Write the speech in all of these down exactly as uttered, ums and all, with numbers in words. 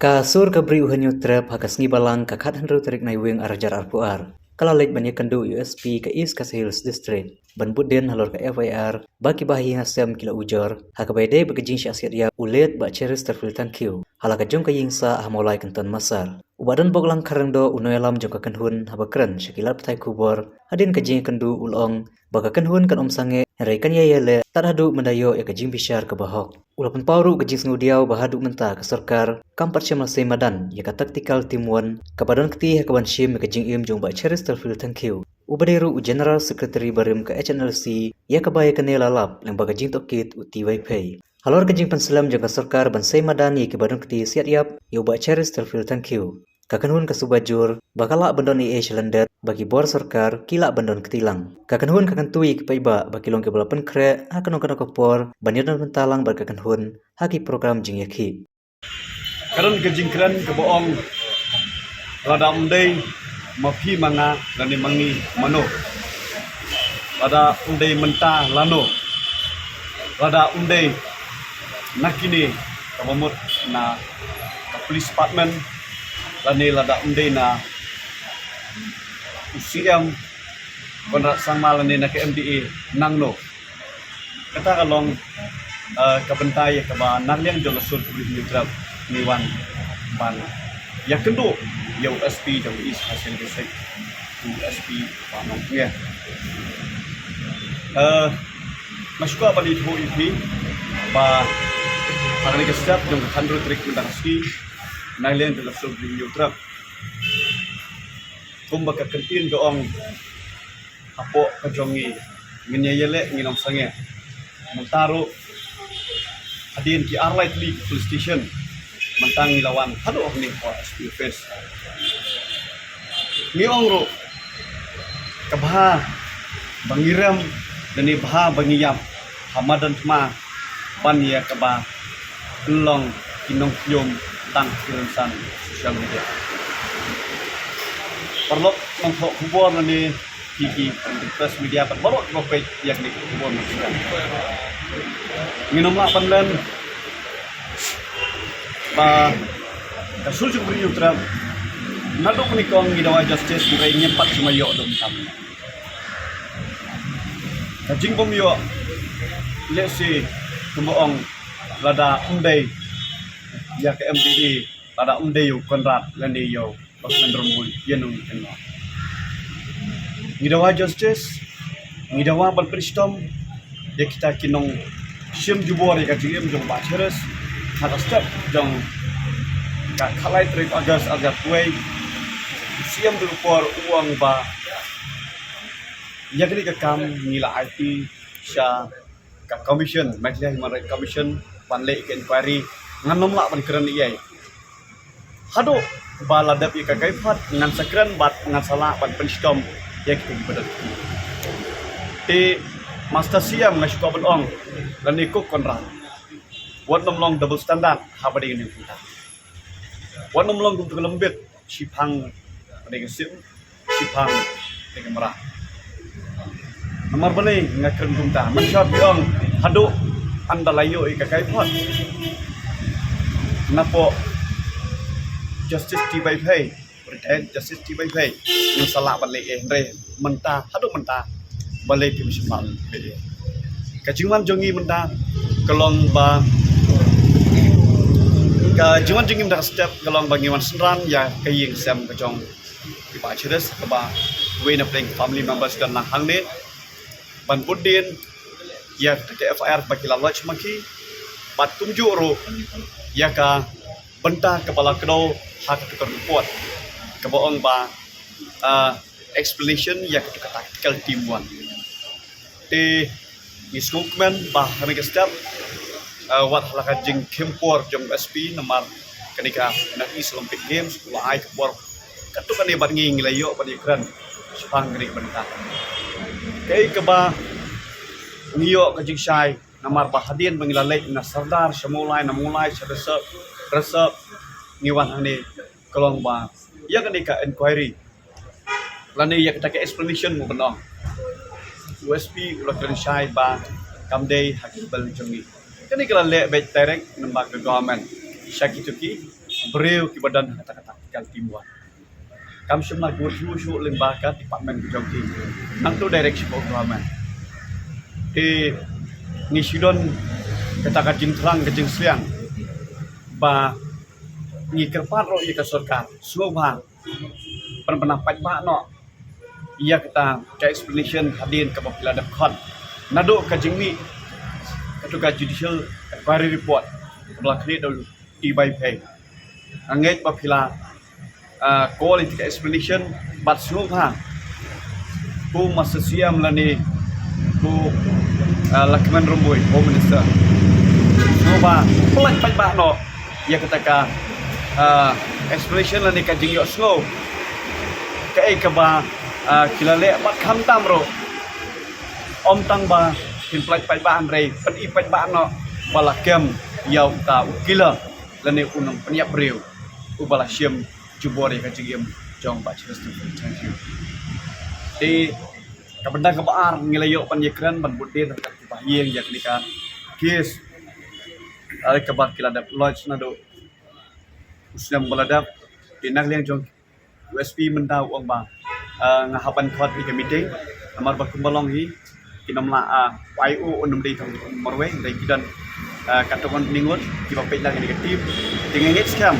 Ka sur ka bri u Hynñiewtrep ha ka sngi Balang ka khathynriew tarik Naiwieng arhajar arphew ar, ka la leit ban ïakynduh ïa u S P ka East Khasi Hills District ban bud dien halor ka F I R ba ki bahaïing hasem ki la ujor ha kaba ïadei bad ka jingshah siat ïap u late Bah Cheristerfield Thangkhiew ha la ka jong ka ïing sah ha Mawlai Kynton Massar. U Bah Donbok Langkharangdo u nongïalam jong ka kynhun haba kren sha ki lad pathai khubor hadien ka jingïakynduh u la ong ba ka kynhun kan ym sangeh, hynrei kan ïai ïaleh tad haduh mynta ïoh ïa ka jingbishar kaba hok. U la pynpaw ruh ka jingsngewdiaw ba haduh mynta ka sorkar kam pat shym la sei madan ïa ka tactical team one kaba don kti ha kaban shim ïa ka jingim jong Bah Cheristerfield Thangkhiew, uba dei ruh u General Secretary barim ka H N L C, ïa kaba ïa kane la lap lyngba ka jingtohkit u T. Vaiphei. Halor ka jingpynslem jong ka sorkar ban sei madan ïa kiba don kti siat ïap ïa u Bah Cheristerfield Thangkhiew, ka kynhun ka suba jur ba ka lah ban don ei ei sha lyndet ba ki bor sorkar ki lah ban don kti lang. Ka kynhun ka kyntu ïa ki paidbah ba ki long kiba la pynkhreh ha kano kano ka por ban ïadon bynta lang bad ka kynhun ha ki program jingïakhih. Ka don ka jingkren kaba ong, lada ym dei ma phi ma nga lane ma ngi mano, lada ym dei mynta lano, lada ym dei na kine, kaba mut na ka police department, lane lada ym dei na u C M Conrad Sangma lane na ka M D A, nangno. Kata ka long, eh, ka bynta ïa kaba na liang jong ka sur ka bri Hynñiewtrep ngi wan ban ïakynduh ïa u S P jong East Khasi Hills District, u S P Bah Nongpynïaid. Eh, nga shu kwah ban ïathuh ïa phi ba ha kane ka step jong ka khathynriew tarik mynta ka sngi, na liang jong ka sur ka bri Hynñiewtrep, kumba ka ktien ka ong, hapoh ka jong ngi, ngin ïa ïaleh, ngin ym sangeh. Mynta ruh hadien ki ar lai tylli ki police station, mynta ngi la wan haduh hangne hapoh S P office. Ngi ong ruh, ka bha ba ngi rem, lane bha ba ngi ïap ha madan thma ban ïa kaba pynlong ki nongpynïoh tang ki rynsan social media. Paralok nongthoh khubor lane ki, ki press media bad baroh kiba peit ïa kine ki khubor. Ngin ym lah ban len ba ka sur jong ka bri Hynñiewtrep, naduh kane ka ong ngi dawa justice, hynrei ngim pat shu ïoh dum tam. Ka jingbym ïoh, lehse kumba ong, lada ym dei ïa ka M D A, lada ym dei ïa u Conrad lane ïa u Bah Sumendra Moon, ïa nong ïa nong. Ngi dawa justice, ngi dawa ban pynshitom ïa kita ki nongshim jubor ïa ka jingim jong Bah Cheris. Ha ka step jong ka khatlai tarik August arhajar arphew wei, u C M Bah Lyngdoh u ong ba ïa kane ka kam ngi la aiti sha ka commission, Meghalaya Human Rights Commission, ban leh ka inquiry. Ngan ym lah ban kren ei ei. Haduh ba la dep ïa ka kaiphod ngan sa kren bad ngan sa lah ban pynshitom ïa kita kiba don. Te Master C M, nga shu kwah ban ong, lane ko Conrad, wat nym long double standard haba dei kane ka bynta. Wat nym long kum ka lembit, shiphang ba dei ka sim, shiphang ba dei ka mrad. Namar balei nga kren kumta? Mynshwa phi ong haduh ynda la ïoh ïa ka kaiphod napoh Justice T. Vaiphei, Retired Justice T. Vaiphei, ngin sa lah ban leh ei, hynrei mynta, haduh mynta, balei phim shym lah leh ei? Ka jingwan jong ngi mynta ka long ba, ka jingwan jong ngi mynta ka step ka long ba ngi wan synran ïa ka ïing sem ka jong i Bah Cheris, kaba wei na pdeng family members ka don lang hangne, ban bud dien ïa ka F I R ba ki la lodge ma ki, bad kumjuh ruh ïa ka bynta kaba la kdew ha ka tukar report kaba ong ba, ah, explanation ïa ka tukar tactical team one. Te ngi sngewkmen ba ha kane ka step, ah, wat ha la ka jingkhim por jong S P namar kane ka na East Olympic Games u la ai ka por katto katne bad ngi, ngi la ïoh ban ïakren shaphang kane ka bynta. Kaei kaba ngi ïoh ka jingshai namar ba hadien ba ngi la leit na Sardar sha Mawlai, na Mawlai sha Rysop, Rysop ngi wan hangne, ka long ba ïa kane ka inquiry lane ïa kata ka explanation mo ban ong, u S P u la kren shai ba kam dei ha ki level jong ngi. Kane ka la leh beit direct namar ka government sha kito ki briew kiba don ha kata kata ka team one. Kam shym la ïoh shuh shuh lyngba ka department ka jong ki. Nangta direct sha ka government. Te ngi shu don kata ka jingthrang ka jingsliang ba ngi kyrpad ruh ïa ka sorkar sngewbha ban pynpaidbah noh ïa kata ka explanation hadien kaba phi la dep khot. Naduh ka jingmih kata ka judicial inquiry report kaba la khlieh da u T. Bai Peng. Nga ngeit ba phi la, ah, call ïa ka explanation bad sngewbha ko Master C M lane ko, ah, Lahkmen Rymbui, Home Minister, sngewbha pynlait paidbah noh ïa kata ka, ah, explanation lane ka jingïohsngew kaei kaba, ah, ki la leh bad khamtam ruh ym tang ba pynlait paidbah hynrei pyni paidbah noh ba la kem ïa uta u killer lane u nongpynïap briew uba la shim jubor ïa ka jingim jong Bah Cheristerfield Shangsiew. Te ka bynta kaba ar ngi la ïoh ban ïakren ban bud dien ryngkat kiba ha ïing ïa kane ka case, eh, kaba ki la dep lodge naduh u snem ba la dep. Te na ka liang jong u S P mynta u ong ba, eh, nga hap ban khot ïa ka meeting namar ba kumba long hi kin ym lah, ah, u ai u un ym dei tang marwei dei ki don, eh, katto katne ngut kiba peit lang ïa ka team. Te nga ngeit skhem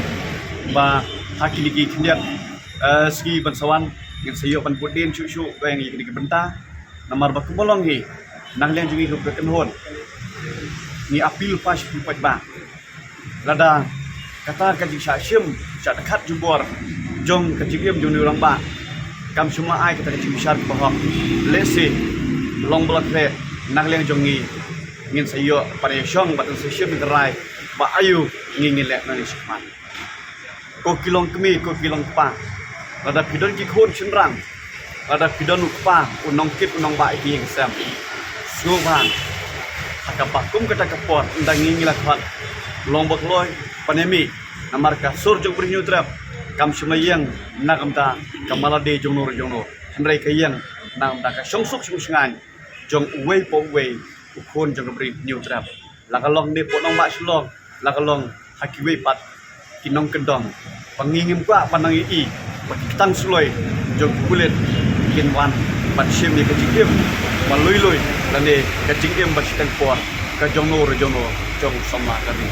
ba ha kine ki khyndiat, eh, sngi ban sa wan ngin sa ïoh ban bud dien shuh shuh ba ïa kine ki bynta namar ba kumba long hi na ka liang jong ngi kum ka kynhun ngi appeal pa sha phi paidbah. Lada kata ka jingshah shim shah dkhot jubor jong ka jingim jong u rangbah kam shym la ai kata ka jingbishar kaba hok, lehse long ba la khreh na ka liang jong ngi ngin sa ïoh ban ïashong bad ngin sa shim ïa ka rai ba aïu ngi ngin leh nangne shakhmat. Ko ki long kmie, ko ki long kpa, lada phi don ki khun shynrang, lada phi don u kpa u nongkit u nongbah ïa ki ïing ki sem, sngewbha ha kaba kum kata ka por ynda ngi ngi la khot long ba kloi ban ïa mih namar ka sur jong u Bri Hynñiewtrep kam shym la ïeng na ka bynta ka malade jong no re jong no, hynrei ka ïeng na ka bynta ka shongsuk shongshngaiñ jong uwei pa uwei u khun jong u Bri Hynñiewtrep. La ka long ne u nongbah Shillong, la ka long ha kiwei pat ki nongkyndong ba ngi ngim kwah ban nang ïohi ba ki ktang suloi jong ki pulit kin wan ban shim ïa ka jingim ba lui lui lane ka jingim ba shiteng por ka jong no re jong no jong u samla ka ri.